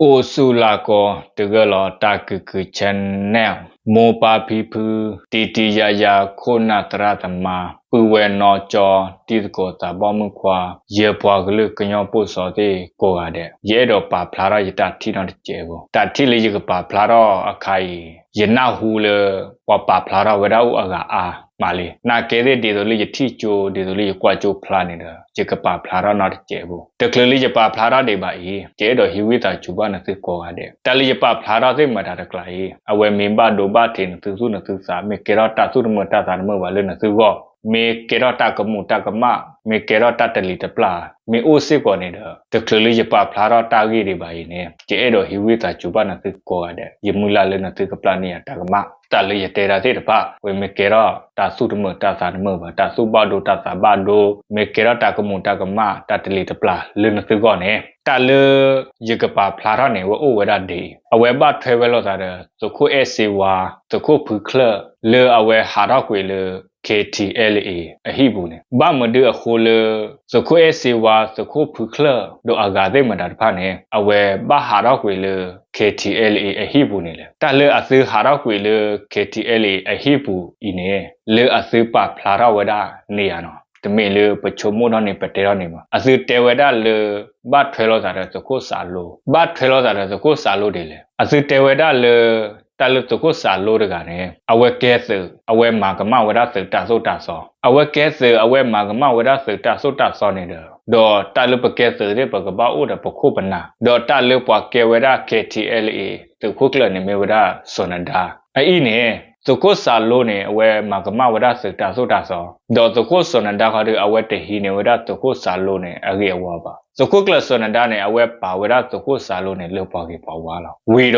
အိၣ်ဆူၣ်လၢကိး တဂၢၢ်လီၤ တၢ်ကုၢ်ကုၢ် channel မိၢ်ပၢ်ဖံဖု တံၤတံၤယၤယၤ ခိၣ်နၢ်သရၣ်သမါ ပုၢ်ဝဲၢ်နီၢ်ကၠီ တံၤသကိးသးဘီမုၣ်ခွါ ယပှၤကလုာ်ကညီဖိစီၤသ့ၣ်ကိးဂၤဒဲး, ယအဲၣ်ဒိးပာ်ဖျါထီၣ်ယတၢ်ထံၣ်နီတစဲးဖိ. တၢ်ထံၣ်လၢယကပာ်ဖျါထီၣ်အခါအံၤ ယနၢ်ဟူလၢ ပှၤပာ်ဖျါထီၣ်ဝဲဒၣ်အိၣ်အဂၤအါမးလံ. နာ်ကဲသ့ၣ် ဒ်သိးလၢယထံၣ်ကၠိ ဒ်သိးလၢယကွၢ်ကၠိဖျါန့ၣ်ဒီး ယကပာ်ဖျါထီၣ်နီတစဲးဖိ. တချုးလၢယပာ်ဖျါထီၣ်ဒံးဘၣ်အံၤ ယအဲၣ်ဒိးဟံးဝံသးစူၤဘၣ်နသုကိးဂၤဒဲး. တၢ်လၢယပာ်ဖျါထီၣ်သ့ၣ်မတၤတကျါအံၤ အဝဲမ့ၢ်ဘၣ်ဒိဘၣ်ထံးနသုသူၣ်နသုသး, မ့ၢ်ကဲထီၣ်တၢ်သူၣ်တမုာ်တၢ်သးတမုာ်ဘၣ်လၢနသုဂီၢ်, မ့ၢ်ကဲထီၣ်တၢ်ကမူၤတၢ်ကမၣ်, မ့ၢ်ကဲထီၣ်တၢ်တလံၤတပျၢ်, မ့ၢ်အိၣ်စ့ၢ်ကီးန့ၣ်ဒီး တချုးလၢယပာ်ဖျါထီၣ်တၢ်ဂ့ၢ်ဒံးဘၣ်အံၤန့ၣ် ယအဲၣ်ဒိးဟံးဝံသးစူၤဘၣ်နသုကိးဂၤဒဲး. ယမုၢ်လၢ်လၢနသုကပျၢ်န့ၢ်ယၤတၢ်ကမၣ်. တၢ်လၢယတဲတၢ်သ့ၣ်တဖၣ် ဝဲမ့ၢ်ကဲထီၣ်တၢ်သူၣ်တမုာ်တၢ်သးတမုာ်ဘၣ်, တၢ်သူၣ်ဘၣ်ဒိတၢ်သးဘၣ်ဒိ, မ့ၢ်ကဲထီၣ်တၢ်ကမူၤတၢ်ကမၣ် တၢ်တလံၤတပျၢ်လၢနသုဂီၢ်န့ၣ် တၢ်လၢယကပာ်ဖျါထီၣ်န့ၣ် အဝဲအိၣ်ဝဲဒၣ်ဒ်အံၤ, အဝဲဘၣ်ထွဲဝဲလိာ်သးဒီး သုးခိၣ်အဲၣ်စ့ဝါ, သုးခိၣ်ဖုချၢၣ် လၢအဝဲဟးထီၣ်ကွံာ်လၢ KTLA အဟံၣ်ပူၤန့ၣ်, ဘၣ်မနုၤအဃိလၢ သုးခိၣ်အဲၣ်စ့ဝါ, သုးခိၣ်ဖုချၢၣ် ဒီးအဂၤသ့ၣ်မတၤတဖၣ်န့ၣ် အဝဲဘၣ်ဟးထီၣ်ကွံာ်လၢ KTLA အဟံၣ်ပူၤန့ၣ်လဲၣ်. တၢ်လၢအသုဟးထီၣ်ကွံာ်လၢ KTLA အဟံၣ်ပူၤအံၤန့ၣ် လၢအသုပာ်ဖျါထီၣ်ဝဲဒၣ်န့ၣ်ဧါနီၤ, တမ့ၢ်လၢပဆိကမိၣ်ထီၣ်န့ၣ် ပတဲထီၣ်န့ၣ်ဘၣ်. အသုတဲဝဲဒၣ်လၢ ဘၣ်ထွဲလိာ်သးဒီးသုးခိၣ်စးလိ, ဘၣ်ထွဲလိာ်သးဒီးသုးခိၣ်စးလိဒ်လဲၣ်. အသုတဲဝဲဒၣ်လၢ တၢ်လၢသုးခိၣ်စးလိတဂၤန့ၣ် အဝဲကဲသုး, အဝဲမၤကမၣ်ဝဲဒၣ်သုးတၢ်သိၣ်တၢ်သီ, အဝဲကဲသုး အဝဲမၤကမၣ်ဝဲဒၣ်သုးတၢ်သိၣ်တၢ်သီန့ၣ်ဒီး, ဒီးတၢ်လၢပကဲသုးသ့ၣ် ပကဘၣ်အိၣ်ဒီးပခိၣ်ပနၢ်, ဒီးတၢ်လၢပှၤကဲဝဲဒၣ် KTLA သုးခိၣ်ကျၢၢ်န့ၣ် မ့ၢ်ဝဲဒၣ်စီၤနဒါ. အအံၤန့ၣ် သုးခိၣ်စးလိန့ၣ် အဝဲမၤကမၣ်ဝဲဒၣ်သုးတၢ်သိၣ်တၢ်သီ, ဒီးသုးခိၣ်စီၤနဒါခီဒီး အဝဲတဟံးန့ၢ်ဝဲဒၣ်သုးခိၣ်စးလိန့ၣ် အဂ့ၢ်အဝီဘၣ်. သုးခိၣ်ကျၢၢ်စီၤနဒါန့ၣ် အဝဲပာ်ဝဲဒၣ်သုးခိၣ်စးလိန့ၣ် လၢပှၤဂ့ၤပှၤဝါလီၤ. ဝံၤဒီး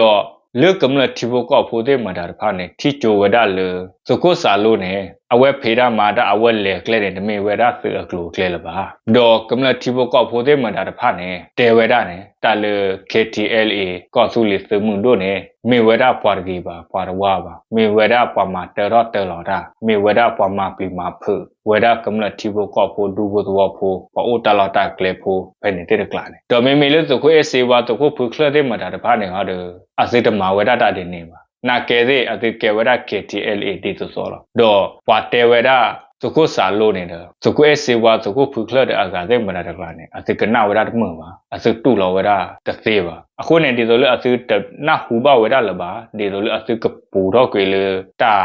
လၢကမျၢၢ်ထံဖိကီၢ်ဖိသ့ၣ်မတၤတဖၣ်န့ၣ် ထံၣ်ကၠိဝဲဒၣ်လၢ သုးခိၣ်စးလိန့ၣ် အဝဲဖံးတၢ်မၤတၢ် အဝဲလဲၤကျဲန့ၣ် တမ့ၢ်ဝဲဒၣ်သုးအကျိၤအကျဲလၢၤဘၣ်. ဒီးကမျၢၢ်ထံဖိကီၢ်ဖိသ့ၣ်မတၤတဖၣ်န့ၣ် တဲဝဲဒၣ်န့ၣ် တၢ်လၢ KTLA ကီၢ်သူလ့ၤသုးမုၢ်ဒိၣ်န့ၣ် မ့ၢ်ဝဲဒၣ်ပှၤတဂ့ၤဘၣ် ပှၤတဝါဘၣ်, မ့ၢ်ဝဲဒၣ်ပှၤမၤတၢထီၣ်တၢလီၤတၢ်, မ့ၢ်ဝဲဒၣ်ပှၤမၤပျံၤမၤဖုး ဝဲဒၣ်ကမျၢၢ်ထံဖိကီၢ်ဖိ ဒူဖိသဝီဖိ ပှၤအိၣ်တၢ်လီၢ်တၢ်ကျဲဖိ ဖဲန့ၣ်သ့ၣ်တကျါန့ၣ်. ဒီးမ့မ့ၢ်လၢသုးခိၣ်အဲၣ်စ့ဝါ သုးခိၣ်ဖုချၢၣ်သ့ၣ်မတၤတဖၣ်န့ၣ်ဟီဒီး အသုတမၤဝဲဒၣ်တၢ်ဒ်န့ၣ်ဘၣ်. နာ်ကဲသ့ၣ် အသုကဲဝဲဒၣ် KTLA ဒ်သိးသိးလီၤ. ဒီးပှၤတဲဝဲဒၣ် သုးခိၣ်စးလိန့ၣ်ဒီး သုးခိၣ်အဲၣ်စ့ဝါ သုးခိၣ်ဖုချၢၣ်ဒီးအဂၤသ့ၣ်မတၤတကျါန့ၣ် အသုကနၣ်ဝဲဒၣ်တမုာ်ဘၣ်, အသုတူၢ်လိာ်ဝဲဒၣ်တသ့ဘၣ်. အဃိန့ၣ် ဒ်သိးလၢအသုတနၢ်ဟူဘၣ်ဝဲဒၣ်လၢၤဘၣ်, ဒ်သိးလၢအသုကပူၤထီၣ်ကွံာ်လၢ တၢ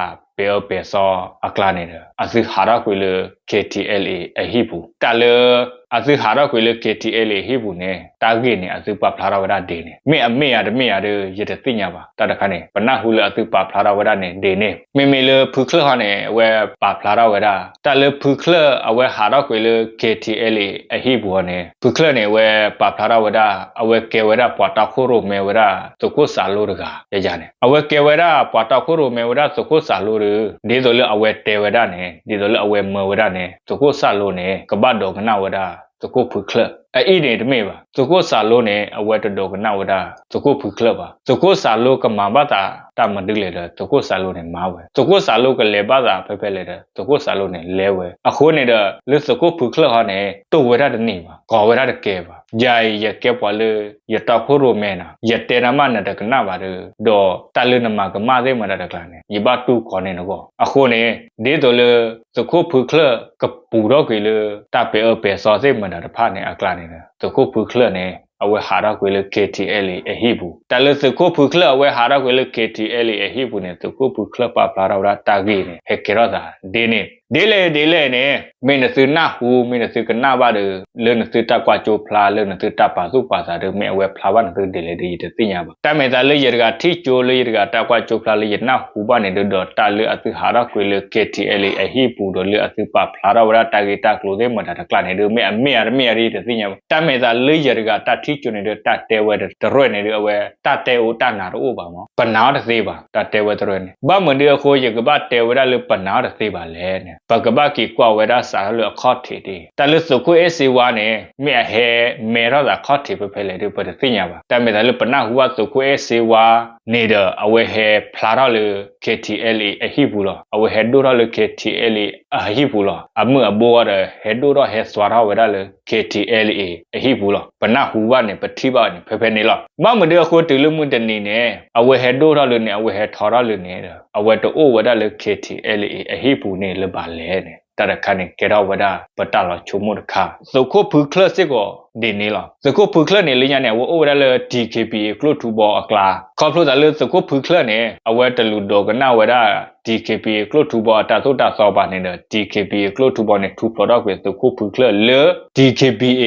်ပဲာ်အၢပဲာ်သီအကျါန့ၣ်ဒီး အသုဟးထီၣ်ကွံာ်လၢ KTLA အဟံၣ်ပူၤ. တၢ်လၢ အသုဟးထီၣ်ကွံာ်လၢ KTLA အဟံၣ်ပူၤန့ၣ် တၢ်ဂ့ၢ်န့ၣ် အသုပာ်ဖျါထီၣ်ဝဲဒၣ်ဒ်န့ၣ်. မ့ၢ်အမ့ၢ်ဧါတမ့ၢ်ဧါဒီး ယတသ့ၣ်ညါဘၣ်. တၢ်တခါန့ၣ် ပနၢ်ဟူလၢအသုပာ်ဖျါထီၣ်ဝဲဒၣ်န့ၣ်ဒ်န့ၣ်. မ့မ့ၢ်လၢဖုချၢၣ်ဟီန့ၣ် အဝဲပာ်ဖျါထီၣ်ဝဲဒၣ် တၢ်လၢဖုချၢၣ်အဝဲဟးထီၣ်ကွံာ်လၢ KTLA အဟံၣ်ပူၤဟီန့ၣ် ဖုချၢၣ်န့ၣ် အဝဲပာ်ဖျါထီၣ်ဝဲဒၣ် အဝဲကဲဝဲဒၣ်ပှၤတီခိၣ်ရိၣ်မဲဝဲဒၣ် သုးခိၣ်စးလိတဂၤ ယယၤန့ၣ်. အဝဲကဲဝဲဒၣ်ပှၤတီခိၣ်ရိၣ်မဲဝဲဒၣ်သုးခိၣ်စးလိဒီး ဒ်သိးလၢအဝဲတဲဝဲဒၣ်န့ၣ် ဒ်သိးလၢအဝဲမၢဝဲဒၣ်န့ၣ် သုးခိၣ်စးလိန့ၣ် ကဘၣ်ဒိကနၣ်ဝဲဒၣ် သုးခိၣ်ဖုချၢၣ်. အအံၤန့ၣ်တမ့ၢ်ဘၣ်. သုးခိၣ်စးလိန့ၣ် အဝဲတဒိကနၣ်ဝဲဒၣ် သုးခိၣ်ဖုချၢၣ်ဘၣ်. သုးခိၣ်စးလိကမၤဘၣ်သးတၢ်မနုၤလဲၣ်ဒီး သုးခိၣ်စးလိန့ၣ်မၤဝဲ. သုးခိၣ်စးလိကလဲၤဘၣ်သးဖဲဖဲလဲၣ်ဒီး သုးခိၣ်စးလိန့ၣ်လဲၤဝဲ. အဃိန့ၣ်ဒီး လၢသုးခိၣ်ဖုချၢၣ်ဟီန့ၣ် တိၢ်ဝဲဒၣ်တန့ၢ်ဘၣ်, ကိးဝဲဒၣ်တကဲဘၣ်. ယၤအံၤ ယကဲပှၤလၢ ယတီခိၣ်ရိၣ်မဲနီၤ, ယတဲနၤမး နတကနၣ်ဘၣ်ဒီး ဒီးတၢ်လၢနမၤကမၣ်သ့ၣ်မတၤတကျါန့ၣ် ယဘၣ်တူၢ်ကိးန့ၢ်နဂီၢ်. အဃိန့ၣ် ဒ်သိးလၢ သုးခိၣ်ဖုချၢၣ်ကပူၤထီၣ်ကွံာ်လၢ တၢ်ပဲာ်အၢပဲာ်သီသ့ၣ်မတၤတဖၣ်န့ၣ်အကျါန့ၣ်ဒီး သုးခိၣ်ဖုချၢၣ်န့ၣ် အဝဲဟးထီၣ်ကွံာ်လၢ KTLA အဟံၣ်ပူၤ. တၢ်လၢသုးခိၣ်ဖုချၢၣ်အဝဲဟးထီၣ်ကွံာ်လၢ KTLA အဟံၣ်ပူၤန့ၣ် သုးခိၣ်ဖုချၢၣ်ပာ်ဖျါထီၣ်ဝဲဒၣ်တၢ်ဂ့ၢ်န့ၣ် ဟဲကဲထီၣ်သးဒ်န့ၣ် ဒ်လဲၣ်ဒ်လဲၣ်န့ၣ် မ့ၢ်နသုနၢ်ဟူ မ့ၢ်နသုကနၣ်ဘၣ်ဒီး လၢနသုတၢ်ကွၢ်ကၠိဖျါ လၢနသုတၢ်ပာ်သူၣ်ပာ်သးဒီး မ့ၢ်အဝဲဖျါဘၣ်နသုဒ်လဲၣ်ဒီး ယတသ့ၣ်ညါဘၣ်. တၢ်မဲာ်သးလၢယတဂၤထံၣ်ကၠိ လၢယတဂၤတၢ်ကွၢ်ကၠိဖျါ လၢယနၢ်ဟူဘၣ်န့ၣ်ဒီး ဒီးတၢ်လၢအသုဟးထီၣ်ကွံာ်လၢ KTLA အဟံၣ်ပူၤဒီး လၢအသုပာ်ဖျါထီၣ်ဝဲဒၣ်တၢ်ဂ့ၢ်တၢ်ကျိၤသ့ၣ်မတၤတကျါန့ၣ်ဒီး မ့ၢ်အမ့ၢ်ဧါတမ့ၢ်ဧါဒီး ယတသ့ၣ်ညါဘၣ်. တၢ်မဲာ်သးလၢယတဂၤတၢ်ထံၣ်ကၠိန့ၣ်ဒီး တၢ်တဲဝဲတရၢၢ်န့ၣ်ဒီး အဝဲတၢ်တဲအိၣ်တၢ်နးတအိၣ်ဘၣ်မး ပနာ်အီၤတသ့ဘၣ်. တၢ်တဲဝဲတရၢၢ်န့ၣ် ဘၣ်မနုၤအဃိ ယကဘၣ်တဲဝဲဒၣ်လၢပနာ်အီၤတသ့ဘၣ်လဲၣ်န့ၣ် ပကဘၣ်က့ၤကွၢ်ဝဲဒၣ်စးထီၣ်လၢအခီၣ်ထံးဒ် တၢ်လၢသုးခိၣ်အဲၣ်စ့ဝါန့ၣ် မ့ၢ်အဟဲမဲထီၣ်သးခီၣ်ထံးဖဲဖဲလဲၣ်ဒီး ပတသ့ၣ်ညါဘၣ်. တၢ်မဲာ်သးလၢပနၢ်ဟူဘၣ်သုးခိၣ်အဲၣ်စ့ဝါန့ၣ်ဒီး အဝဲဟဲဖျါထီၣ်လၢ KTLA အဟံၣ်ပူၤလီၤ. အဝဲဟဲဒိၣ်ထီၣ်လၢ KTLA အဟံၣ်ပူၤလီၤ. အမုၢ်အဘိဒီး ဟဲဒိၣ်ထီၣ်ဟဲသွါထီၣ်ဝဲဒၣ်လၢ K T L A အဟံၣ်ပူၤလီၤ. ပနၢ်ဟူဘၣ်န့ၣ် ပထံၣ်ဘၣ်န့ၣ် ဖဲဖဲန့ၣ်လီၤ. ဘၣ်မနုၤအဃိတုၤလၢမုၢ်တနံၤန့ၣ် အဝဲဟဲဒိၣ်ထီၣ်လၢန့ၣ် အဝဲဟဲထီထီၣ်လၢန့ၣ်ဒီး အဝဲတအိၣ်ဝဲဒၣ်လၢ K T L A အဟံၣ်ပူၤန့ၣ်လၢၤဘၣ်လဲၣ်န့ၣ် တၢ်တခါန့ၣ် ကဲထီၣ်ဝဲဒၣ်ပတၢ်လီၤဆိကမိၣ်တခါ. သုးခိၣ်ဖုချၢၣ်စ့ၢ်ကီးဒ်န့ၣ်လီၤ. သုးခိၣ်ဖုချၢၣ်န့ၣ် လၢညါန့ၣ် အဝဲအိၣ်ဝဲဒၣ်လၢ D K B A ကျိၣ်ထူဘီအကျါ. ခီဖျိသးလၢသုးခိၣ်ဖုချၢၣ်န့ၣ် အဝဲတလူၤဒိးကနၣ်ဝဲဒၣ် D K B A ကျိၣ်ထူဘီအတၢ်သိၣ်တၢ်သီဘၣ်န့ၣ်ဒီး D K B A ကျိၣ်ထူဘီန့ၣ် ထူဖျိးထီၣ်ကွံာ်သုးခိၣ်ဖုချၢၣ်လၢ D K B A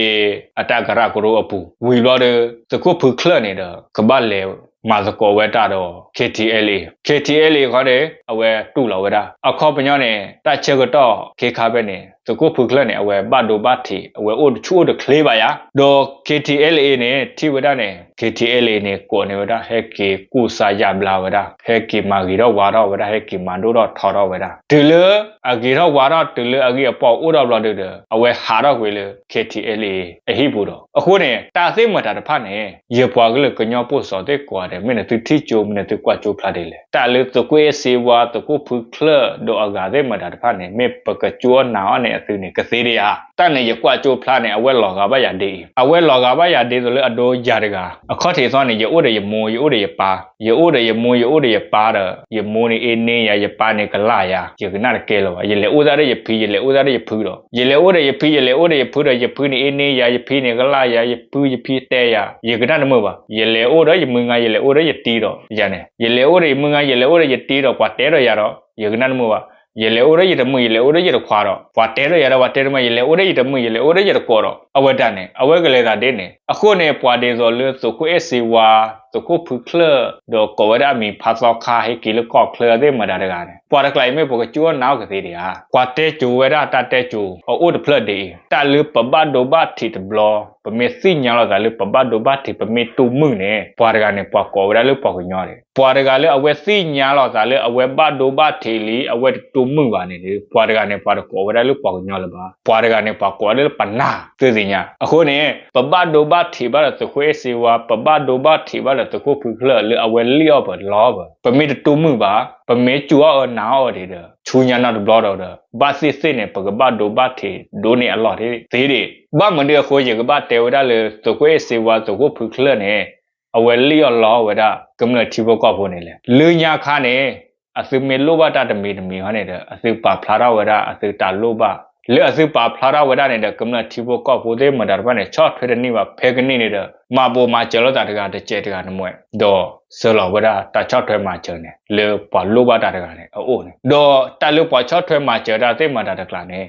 အတၢ်ကရၢကရိအပူၤ ဝံၤဘျီဒီး သုးခိၣ်ဖုချၢၣ်န့ၣ်ဒီး ကဘၣ်လဲၤမၤသကိးဝဲတၢ်ဒီး K T L A, K T L A ခီန့ၣ် အဝဲတူၢ်လီၤဝဲဒၣ် အခီပညီန့ၣ် တၢ်ဆၢကတီၢ်ခ့ခါဖဲန့ၣ် သုးခိၣ်ဖုချၢၣ်န့ၣ် အဝဲဘၣ်ဒိဘၣ်ထံး အဝဲအိၣ်တဆူၣ်အိၣ်တချ့ဘၣ်ယါ ဒီး K T L A န့ၣ် ထံၣ်ဝဲဒၣ်န့ၣ် K T L A န့ၣ် ကိးန့ၢ်ဝဲဒၣ် ဟဲက့ၤကူၣ်စါယါဘျါဝဲဒၣ် ဟဲက့ၤမၤဂ့ၤထီၣ်ဝါထီၣ်ဝဲဒၣ် ဟဲက့ၤမၤဒိၣ်ထီၣ်ထီထီၣ်ဝဲဒၣ် တုၤလၢအဂ့ၤထီၣ်ဝါထီၣ် တုၤလၢအဂ့ၢ်အပီၢ်အိၣ်ထီၣ်ဘျီဒုဒီး အဝဲဟးထီၣ်ကွံာ်လၢ K T L A အဟံၣ်ပူၤဒီး အဃိန့ၣ် တၢ်သ့ၣ်မတၤတဖၣ်န့ၣ် ယပှၤကလုာ်ကညီပိာ်စီၤသ့ၣ်ကိးဂၤဒဲး မ့ၢ်နသုထံၣ်ကၠိ မ့ၢ်နသုကွၢ်ကၠိဖျါဒ်လဲၣ်. တၢ်လၢသုးခိၣ်အဲၣ်စ့ဝါ သုးခိၣ်ဖုချၢၣ် ဒီးအဂၤသ့ၣ်မတၤတဖၣ်န့ၣ် မ့ၢ်ပကကၠူအီၣ်နၤအီၣ်န့ၣ်အသုန့ၣ် ကသ့ဒံးဧါ. တၢ်န့ၣ်ယကွၢ်ကၠိဖျါန့ၣ် အဝဲလီၤဂာ်ဘၣ်ယၤဒ်အံၤ, အဝဲလီၤဂာ်ဘၣ်ယၤဒ်သိးလၢအဒိယၤတဂၤ. အခီၣ်ထံးသီန့ၣ် ယအိၣ်ဒီးယမိၢ် ယအိၣ်ဒီးယပၢ်, ယအိၣ်ဒီးယမိၢ် ယအိၣ်ဒီးယပၢ်ဒီး ယမိၢ်န့ၣ်အ့န့ယၤ ယပၢ်န့ၣ်ကလၢ်ယၤ, ယကနၣ်တကဲလၢၤဘၣ်. ယလဲၤအိၣ်သးဒီးယဖံ ယလဲၤအိၣ်သးဒီးယဖုဒီး ယလဲၤအိၣ်ဒီးယဖံ ယလဲၤအိၣ်ဒီးယဖုဒီး ယဖံန့ၣ်အ့န့ယၤ ယဖံန့ၣ်ကလၢ်ယၤ ယဖုယဖံတဲယၤ ယကနၣ်တမုာ်ဘၣ်. ယလဲၤအိၣ်ဒီးယမုၢ်ဂၤ ယလဲၤအိၣ်ဒီးယတံၤဒီး ယၤန့ၣ် ယလဲၤအိၣ်ဒီးယမုၢ်ဂၤ ယလဲၤအိၣ်ဒီးယတံၤဒီး ပှၤတဲဒီးယၤဒီး ယကနၣ်တမုာ်ဘၣ်. ယလဲၤအိၣ်ဒီးယတမုၣ် ယလဲၤအိၣ်ဒီးယတခွါဒီး ပှၤတဲဒီးယၤဒီး ပှၤတဲတမုာ် ယလဲၤအိၣ်ဒီးယတမုၣ် ယလဲၤအိၣ်ဒီးယတကိးဒီး အဝဲတၢ်န့ၣ် အဝဲကလဲၤသးဒ်န့ၣ်. အဃိန့ၣ် ပှၤဒ်သိးလၢသုးခိၣ်အဲၣ်စ့ဝါ သုးခိၣ်ဖုချၢၣ် ဒီးကိးဝဲဒၣ်အမံၤဖါသီခါ ဟဲက့ၤလၢကီၢ်ချၢသ့ၣ်မတၤတဂၤန့ၣ် ပှၤတကျါအံၤမ့ၢ်ပကကၠူအီၣ်နၤအီၣ်ကသ့ဒံးဧါ. ပှၤတဲကၠိဝဲဒၣ်တၢ်တဲကၠိ အအိၣ်တဖျၢၣ်ဒ်အံၤ, တၢ်လၢပဘၣ်ဒိဘၣ်ထံးတဘျီ ပမ့ၢ်သ့ၣ်ညါလိာ်သးလၢပဘၣ်ဒိဘၣ်ထံး ပမ့ၢ်တိၢ်မုၢ်န့ၣ် ပှၤတဂၤန့ၣ် ပှၤကိးဝဲဒၣ်လၢပှၤကညီဒံး. ပှၤတဂၤလၢအဝဲသ့ၣ်ညါလိာ်သးလၢအဝဲဘၣ်ဒိဘၣ်ထံးလံ အဝဲတတိၢ်မုၢ်ဘၣ်န့ၣ်ဒီး ပှၤတဂၤန့ၣ် ပှၤတကိးဝဲဒၣ်လၢပှၤကညီလၢၤဘၣ်. ပှၤတဂၤန့ၣ် ပှၤကိးဝဲဒၣ်လၢပနၢ် သုသ့ၣ်ညါ. အဃိန့ၣ် ပဘၣ်ဒိဘၣ်ထံးဘၣ်ဒီးသုးခိၣ်အဲၣ်စ့ဝါ ပဘၣ်ဒိဘၣ်ထံးဘၣ်ဒီးသုးခိၣ်ဖုချၢၣ်လၢအဝဲလံၣ်အီၣ်ပလီအီၣ်ပ ပမ့ၢ်တတိၢ်မုၢ်ဘၣ် ပမ့ၢ်ကၠူအီၣ်အၢနၤအီၣ်အီၤဒံးဒီး ဆူညါနီတဘျီဒီး ဘၣ်သ့ၣ်သ့ၣ်န့ၣ် ပကဘၣ်ဒိဘၣ်ထံးဒိၣ်န့ၢ်အလီၢ်သ့ဒံး. ဘၣ်မနုၤအဃိ ယကဘၣ်တဲဝဲဒၣ်လၢ သုးခိၣ်အဲၣ်စ့ဝါ သုးခိၣ်ဖုချၢၣ်န့ၣ် အဝဲလံၣ်အီၣ်လီအီၣ်ဝဲဒၣ် ကမျၢၢ်ထံဖိကီၢ်ဖိန့ၣ်လဲၣ်. လၢညါခါန့ၣ် အသုမ့ၢ်လိၣ်ဘၣ်တၢ်တမံၤတမံၤဟီန့ၣ်ဒီး အသုပာ်ဖျါထီၣ်ဝဲဒၣ်အသုတၢ်လိၣ်ဘၣ်. လၢအသုပာ်ဖျါထီၣ်ဝဲဒၣ်န့ၣ်ဒီး ကမျၢၢ်ထံဖိကီၢ်ဖိသ့ၣ်မတၤတဖၣ်န့ၣ် ဆီၣ်ထွဲတန့ၢ်ဘၣ်. ဖဲကနံၣ်န့ၣ်ဒီး မၤဘိးမၤစၢၤလိာ်သးတဂၤတစဲးတဂၤန့ၣ်မ့ၢ် ဒီးစၢလီၤဝဲဒၣ်တၢ်ဆီၣ်ထွဲမၤစၢၤန့ၣ် လၢပှၤလိၣ်ဘၣ်တၢ်တဂၤန့ၣ်အအိၣ်န့ၣ် ဒီးတၢ်လၢပှၤဆီၣ်ထွဲမၤစၢၤတၢ်သ့ၣ်မတၤတကျါန့ၣ်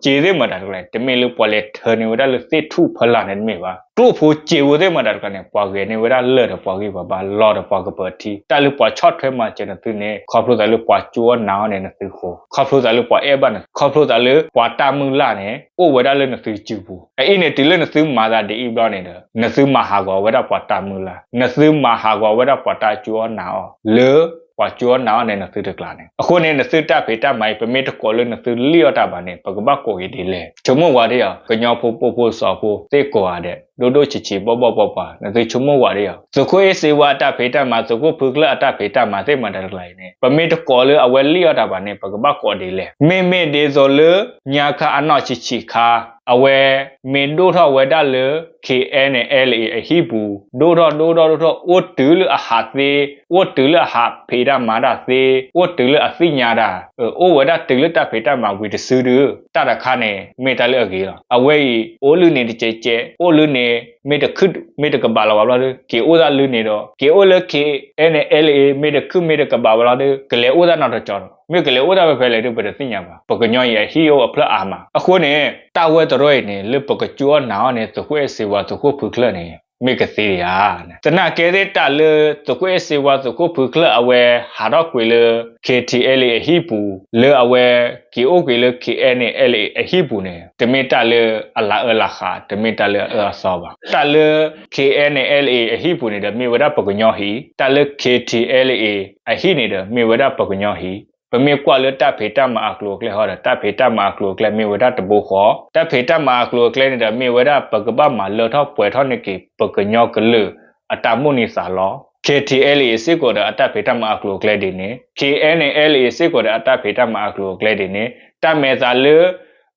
ကျိၣ်စ့သ့ၣ်မတၤတကျါန့ၣ် တမ့ၢ်လၢပှၤလဲၤထၢန့ၢ်ဝဲဒၣ်လၢသ့ၣ်ထူၣ်ဖီလာ်န့ၣ်တမ့ၢ်ဘၣ်. ကျိၣ်ဖိစ့ဖိသ့ၣ်မတၤတကျါန့ၣ် ပှၤဂဲၤန့ၢ်ဝဲဒၣ်လၢၢ်ဒီးပှၤဂံၢ်ပှၤဘါလီၢ်ဒီးပှၤကပၢၤထံ. တၢ်လၢပှၤဆီၣ်ထွဲမၤစၢၤနသုန့ၣ် ခီဖျိသးလၢပှၤကၠူအီၣ်နၤအီၣ်န့ၣ်နသုဃိ, ခီဖျိသးလၢပှၤအဲၣ်ဘၣ်နသု, ခီဖျိသးလၢပှၤတၢ်မုၢ်လၢ်န့ၣ် အိၣ်ဝဲဒၣ်လၢနသုစုပူၤ. အအံၤန့ၣ် တုၤလၢနသုမၤသးဒ်အံၤဘျီန့ၣ်ဒီး နသုမၤဟးဂီၤဝဲဒၣ်ပှၤတၢ်မုၢ်လၢ်, နသုမၤဟးဂီၤဝဲဒၣ်ပှၤတၢ်ကၠူအီၣ်နၤအီၣ် လၢပှၤကၠူအီၣ်နၤအီၣ်န့ၣ်နသုတကျါန့ၣ်. အဃိန့ၣ် နသုတၢ်ဖံးတၢ်မၤအံၤ ပမ့ၢ်တကိးလၢနသုလံၣ်အီၣ်တၢ်ဘၣ်န့ၣ် ပကဘၣ်ကိးက့ၤဒ်လဲၣ်. ဆိကမိၣ်ဝဲဒၣ်ယီၤ ကညီဖိပိာ်ဖိစီၤဖိသ့ၣ်ကိးဂၤဒဲး ဒိၣ်ဒိၣ်ဆံးဆံး ဘီၣ်ဘီၣ်ပှၤပှၤ နသုဆိကမိၣ်ဝဲဒၣ်ယီၤ သုးခိၣ်အဲၣ်စ့ဝါအတၢ်ဖံးတၢ်မၤ သုးခိၣ်ဖုချၢၣ်အတၢ်ဖံးတၢ်မၤသ့ၣ်မတၤတကျါအံၤန့ၣ် ပမ့ၢ်တကိးလၢအဝဲလံၣ်အီၣ်တၢ်ဘၣ်န့ၣ် ပကဘၣ်ကိးဒ်လဲၣ်. မ့မ့ၢ်ဒ်သိးလၢ ညါခါအနီၢ်ဆံးဆံးခါ အဝဲမ့ၢ်ဒိၣ်ထီၣ်ဝဲဒၣ်လၢ K N L A အဟံၣ်ပူၤ ဒိၣ်ထီၣ်ဒိၣ်ထီၣ်ဒိၣ်ထီၣ် အိၣ်တုၤလၢအဟးသ့, အိၣ်တုၤလၢအဟးဖံးတၢ်မၤတၢ်သ့, အိၣ်တုၤလၢအသ့ၣ်ညါတၢ်, အိၣ်ဝဲဒၣ်တုၤလၢတၢ်ဖံးတၢ်မၤဝံၤတစုဒီး တၢ်တခါန့ၣ် မ့ၢ်တၢ်လၢအဂ့ၤလီၤ. အဝဲအံၤ အိၣ်လၢန့ၣ်တကဲးကဲး အိၣ်လၢန့ၣ် မ့ၢ်တခုၣ် မ့ၢ်တကဘၣ်လီၤဘၣ်ဘျီဒီး က့ၤအိၣ်သးလၢန့ၣ်ဒီး က့ၤအိၣ်လၢ K N L A မ့ၢ်တခုၣ်မ့ၢ်တကဘၣ်ဘၣ်ဘျီဒီး ကလဲၤအိၣ်သးနီတကီဒီး မ့ၢ်ကလဲၤအိၣ်သးဖဲဖဲလဲၣ်ဒီး ပတသ့ၣ်ညါဘၣ်. ပကညီအံၤအဟံၣ်အိၣ်အဖျၢၣ်အါမး. အဃိန့ၣ် တၢ်ဝဲတရီအံၤန့ၣ် လၢပကကၠူအီၣ်နၤအီၣ်န့ၣ် သုးခိၣ်အဲၣ်စ့ဝါ သုးခိၣ်ဖုချၢၣ်န့ၣ် မ့ၢ်ကသ့ဒံးဧါ. သနာ်က့သ့ၣ် တၢ်လၢသုးခိၣ်အဲၣ်စ့ဝါ သုးခိၣ်ဖုချၢၣ် အဝဲဟးထီၣ်ကွံာ်လၢ K T L A အဟံၣ်ပူၤ လၢအဝဲက့ၤအိၣ်ကွံာ်လၢ K N L A အဟံၣ်ပူၤန့ၣ် တမ့ၢ်တၢ်လၢအလၤအၢလၤဃး တမ့ၢ်တၢ်လၢအအၢအသီဘၣ်. တၢ်လၢ K N L A အဟံၣ်ပူၤန့ၣ်ဒီး မ့ၢ်ဝဲဒၣ်ပကညီဟံၣ်, တၢ်လၢ K T L A အဟံၣ်န့ၣ်ဒီး မ့ၢ်ဝဲဒၣ်ပကညီဟံၣ်. ပမ့ၢ်ကွၢ်လၢတၢ်ဖံးတၢ်မၤအကျိၤအကျဲဟီဒီး တၢ်ဖံးတၢ်မၤအကျိၤအကျဲမ့ၢ်ဝဲဒၣ်တဘိဃီ, တၢ်ဖံးတၢ်မၤအကျိၤအကျဲန့ၣ်ဒီး မ့ၢ်ဝဲဒၣ်ပကဘၣ်မၤလၢထီၣ်ပှဲၤထီၣ်န့ၢ်က့ၤ ပကညီကလုာ်အတၢ်မိၣ်န့ၢ်သးလီ. K T L A စ့ၢ်ကီးဒီးအတၢ်ဖံးတၢ်မၤအကျိၤအကျဲဒ်န့ၣ်, K N L A စ့ၢ်ကီးဒီးအတၢ်ဖံးတၢ်မၤအကျိၤအကျဲဒ်န့ၣ်, တၢ်မဲာ်သးလၢ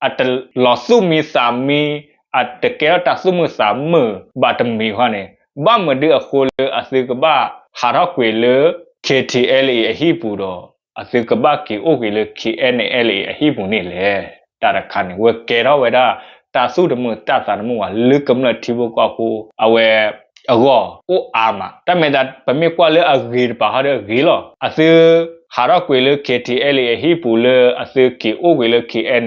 အတလီၤသူၣ်မံသးမံ အတကဲထီၣ်တၢ်သူၣ်မုာ်သးမုာ်ဘၣ်တမံၤဃီန့ၣ် ဘၣ်မနုၤအဃိလၢအသုကဘၣ်ဟးထီၣ်ကွံာ်လၢ K T L A အဟံၣ်ပူၤဒီး အသုကဘၣ်က့ၤအိၣ်က့ၤလၢ K N L A အဟံၣ်ပူၤန့ၣ်လဲၣ်. တၢ်တခါန့ၣ် ဝဲကဲထီၣ်ဝဲဒၣ် တၢ်သူၣ်တမုာ်တၢ်သးတမုာ်ဝဲ လၢကမျၢၢ်ထံဖိကီၢ်ဖိ အဝဲ အဂီၢ် အိၣ်အါမး. တၢ်မဲာ်သး ပမ့ၢ်ကွၢ်လၢအဂ့ၤတပၤဟီဒီးအဂ့ၤလီၤ. အသု ဟးထီၣ်ကွံာ်လၢ K T L A အဟံၣ်ပူၤလၢ အသုက့ၤအိၣ်က့ၤလၢ K N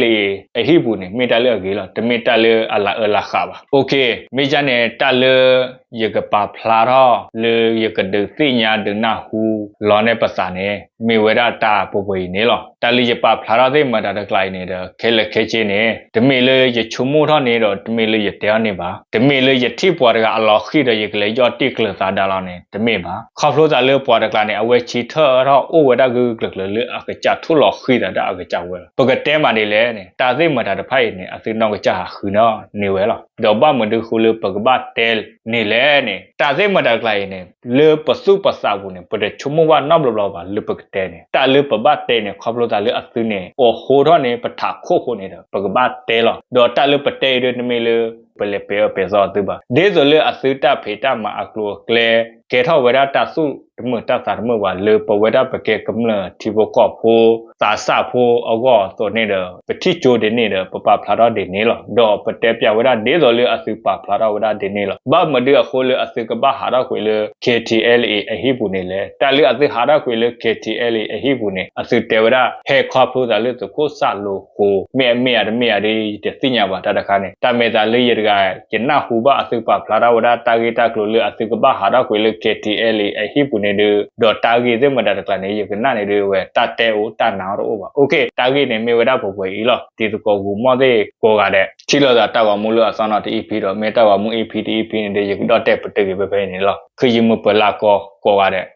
L A အဟံၣ်ပူၤန့ၣ် မ့ၢ်တၢ်လၢအဂ့ၤလီၤ. တမ့ၢ်တၢ်လၢအလၤအၢလၤဃာ်ဘၣ်. Okay, မ့ၢ်ဒ်န့ၣ် တၢ်လၢ ယကပာ်ဖျါထီၣ် လၢယကဒုးသ့ၣ်ညါဒုးနၢ်ဟူလီၤန့ၢ်ပသးန့ၣ် မ့ၢ်ဝဲဒၣ်တၢ်ပှဲၤပှဲၤအံၤန့ၣ်လီၤ. တၢ်လၢယပာ်ဖျါထီၣ်သ့ၣ်မတၤတကျါအံၤန့ၣ်ဒီး ခဲလၢာ်ခဲဆ့န့ၣ် တမ့ၢ်လၢယဆိကမိၣ်ထီၣ်န့ၣ်ဒီး တမ့ၢ်လၢယတဲအီၤန့ၣ်ဘၣ်. တမ့ၢ်လၢယထံၣ်ပှၤတဂၤအလီၤဃံၤဒီး ယကလဲၤယီၢ်တ့ၢ်ကျၢၤသးဒါလီၤန့ၣ် တမ့ၢ်ဘၣ်. ခီဖျိသးလၢပှၤတကျါန့ၣ် အဝဲဆၢထၢၣ်ထီၣ်အိၣ်ဝဲဒၣ်ဂုာ်ဂုာ်ကျၢၤကျၢၤလၢ အကစၢ်ထိၣ်လီၤဃံၤသးဒၣ်အကစၢ်ဝဲလီၤ. ပကတဲမးဒ်လဲၣ်န့ၣ် တၢ်သ့ၣ်မတၤတဖၣ်အံၤန့ၣ် အသုနီၢ်ကစၢ်ဟးဃုန့ၢ်ဝဲလီၤ. ဒီးဘၣ်မနုၤအဃိလၢပကဘၣ်တဲန့ၣ်လဲၣ်န့ၣ် တၢ်သ့ၣ်မတၤတကျါအံၤန့ၣ် လၢပသူၣ်ပသးပူၤန့ၣ် ပတဆိကမိၣ်ဘၣ်နီတဘျီဘျီဘၣ်လၢပကတဲန့ၣ် တၢ်လၢပဘၣ်တဲန့ၣ် ခီဖျိသးလၢအသုန့ၣ် အိးဃိထီၣ်န့ၢ်ပထးခိၣ်အဃိန့ၣ်ဒီး ပကဘၣ်တဲလီၤ. ဒီးတၢ်လၢပတဲအံၤဒီး တမ့ၢ်လၢ ပလဲၤပဲာ်အၢပဲာ်သီအသုဘၣ်. ဒ်သိးလၢအသုတၢ်ဖံးတၢ်မၤအကျိၤအကျဲ ကဲထီၣ်ဝဲဒၣ်တၢ်သူၣ်တမုာ်တၢ်သးတမုာ်ဘၣ် လၢပဝဲဒၣ်ပကဲကမျၢၢ်ထံဖိကီၢ်ဖိ သးစၢ်ဖိအဂီၢ်အသိးန့ၣ်ဒီး ပထံၣ်ကၠိဒ်န့ၣ်ဒီး ပပာ်ဖျါထီၣ်ဒ်န့ၣ်လီၤ. ဒီးပတဲပၠးဝဲဒၣ်ဒ်သိးလၢအသုပာ်ဖျါထီၣ်ဝဲဒၣ်ဒ်န့ၣ်လီၤ. ဘၣ်မနုၤအဃိလၢအသုကဘၣ်ဟးထီၣ်ကွံာ်လၢ K T L A အဟံၣ်ပူၤန့ၣ်လဲၣ်. တၢ်လၢအသုဟးထီၣ်ကွံာ်လၢ K T L A အဟံၣ်ပူၤန့ၣ် အသုတဲဝဲဒၣ် ဟဲခီဖျိသးလၢသုးခိၣ်စးလိၤဃိ မ့ၢ်အမ့ၢ်ဧါတမ့ၢ်ဧါဒီး ယတသ့ၣ်ညါဘၣ်. တၢ်တခါန့ၣ် တၢ်မဲာ်သးလၢယတဂၤ ယနၢ်ဟူဘၣ်အသုပာ်ဖျါထီၣ်ဝဲဒၣ်တၢ်ဂ့ၢ်တၢ်ကျိၤလၢအသုကဘၣ်ဟးထီၣ်ကွံာ်လၢ K T L A အဟံၣ်ပူၤန့ၣ်ဒီး ဒီးတၢ်ဂ့ၢ်သ့ၣ်မတၤတကျါန့ၣ် ယကနၣ်န့ၣ်ဒီး အဝဲတၢ်တဲအိၣ်တၢ်နးအီၤတအိၣ်ဘၣ်. Okay, တၢ်ဂ့ၢ်န့ၣ်မ့ၢ်ဝဲဒၣ်ပှဲၤပှဲၤအံၤလီၤ. တံၤသကိးဂီၢ်မီၢ်သ့ၣ်ကိးဂၤဒဲး ထံၣ်လိာ်သးတၢ်ဂီၤမူလၢအသီနီၤတ E P ဒီး မ့ၢ်တၢ်ဂီၤမူ E P တ E P န့ၣ်ဒီး ယကဒီၣ်တဲာ်ပတုာ်က့ၤဖဲဖဲအံၤန့ၣ်လီၤ. ဃ့ယမုၢ်ပၢၤလၢကီကိးဂၤဒဲး